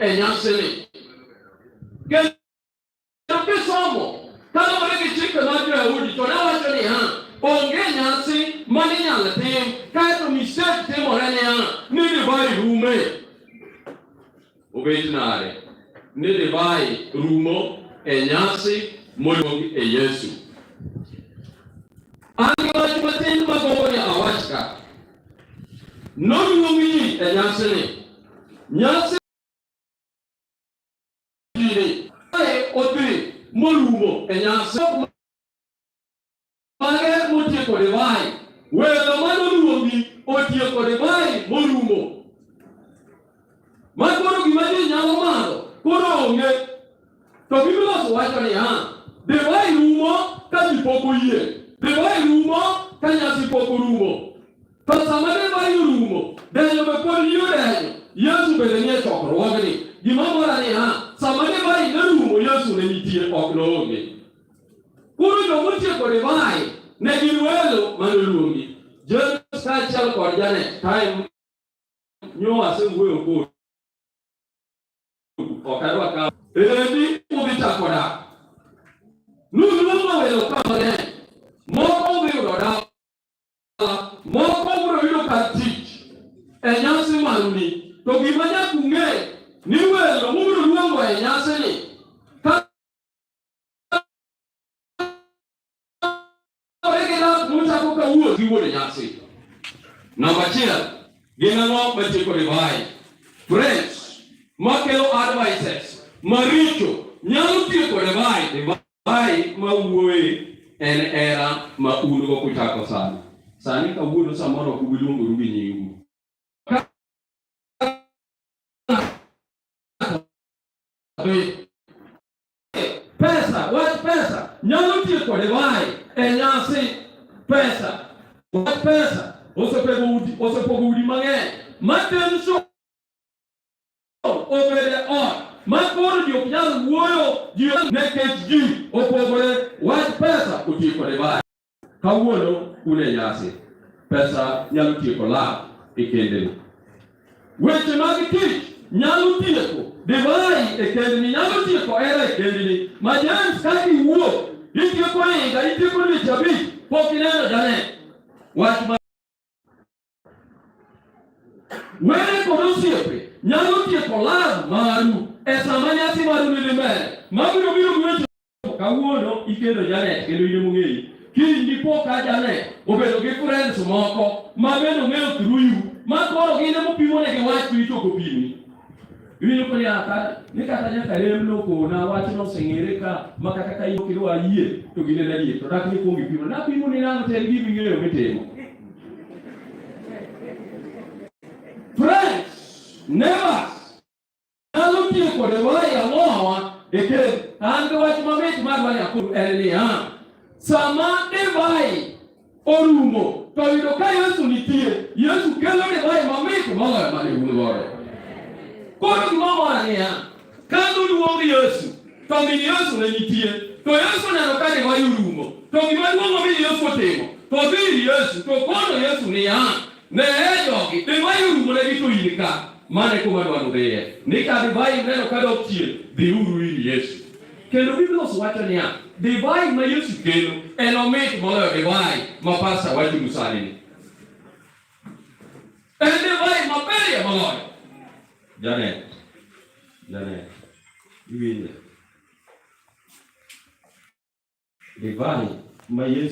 e nyasini. Kendo kisomo kaluwore gi chike mag Jo-Yahudi to ne wacho niya, onge nyasi mane inyalo tim kaeto mistake timore niya ni divai rume. Obet nade ni divai rumo e nyasi moluong e Yesu? An gi wach matin magombo ni awach ka. Noluong ji e nyasini. Nyasi ni kae odhi morumo e nyasi mage motieko divai. Welo manoluongi otieko divai morumo. Ma koro gima ji nyalo madho koro onge. To Biblos wacho niya, divai rumo ka ji pok oyie. Divai rumo ka nyasi pok orumo. To sama divai orumo, denyo be pod ji odenyo. Yesu bende nie chokruogni. Gima mora niya, sama divai ne rumo, Yesu ne nitie, ok noonge. Koro joma otieko divai ne gin welo mane oluongi. James kaachiel kod Janet, time nyo asewuoyo kodu. Ok adwa kawo. Endi udhi chako dak. Nuluongo welo ka mang'eny. Moko udhi yudo dala, moko ubiro yudo kar tich e nyasi maruni. To gima nyaka ung'e ni welo mubiro luongo e nyasini ka gi dak muchako kawuono gi wuon nyasi. Namba achiel, gin ang'o matieko divai? Friends makelo advices maricho nyalo tieko divai. Divai mawuoye en hera ma un go kuchako sani. Sani kawuono samoro ok ubi luongoru gi nyingu. Ka Pesa, wach pesa nyalo tieko divai e nyasi. Pesa, wach pesa osepogo udi, osepogo udi mang'eny. Ma tension obedo e ot ma koro ji ok nyal wuoyo ji nikech ji opogore. Wach pesa otieko divai. Kawuono un e nyasi, pesa nyalo tieko love e kendni. Weche mag tich nyalo tieko divai e kendni, nyalo tieko hera e kendni. Ma James ka iwuok, itieko higa, itieko dweche 5, pok ineno Janet. Wach ma Were kod osiepe nyalo tieko love maru e sama nyasi maru ni dhi mbele. Mabiro biro gi weche kawuono ikendo Janet kendo in emong'eyi. Kiny dipo ka Janet obedo gi friends moko ma bende ong'eyo through you ma koro gin emopimo negi wach to ichoko pimni. Iwinjo ko niya ka ni kata nyaka rem nokona wachno oseng'ere ka ma kata ka ok idwa yie to gin en adier to dak ni kuong ipimo. Napimo ni nang'o to en gima ing'eyo mitimo. Friends, neighbors, nyalo tieko divai ang'owa e kend. An gi wach mamit madwa ni akonu en niya, sama divai orumo to yudo ka Yesu nitie, Yesu kelo divai mamit moloyo mane un godo. Koro gima mora niya, ka noluong Yesu to min Yesu ne nitie, to Yesu neno ka divai orumo, to gima duong' ma min Yesu otimo, to odhi ir Yesu, to kono Yesu niya, neye jogi, divai orumo negi to in ka. Mano e kuma adwa nudhiye. Ni ka divai uneno ka dok chien, dhiuru ir Yesu. Kendo Biblos wacho niya, divai ma Yesu kelo en omit moloyo divai ma pasta wachonu sani ni. En divai maberie moloyo. Janet, Janet, iwinjo? Divai ma Yesu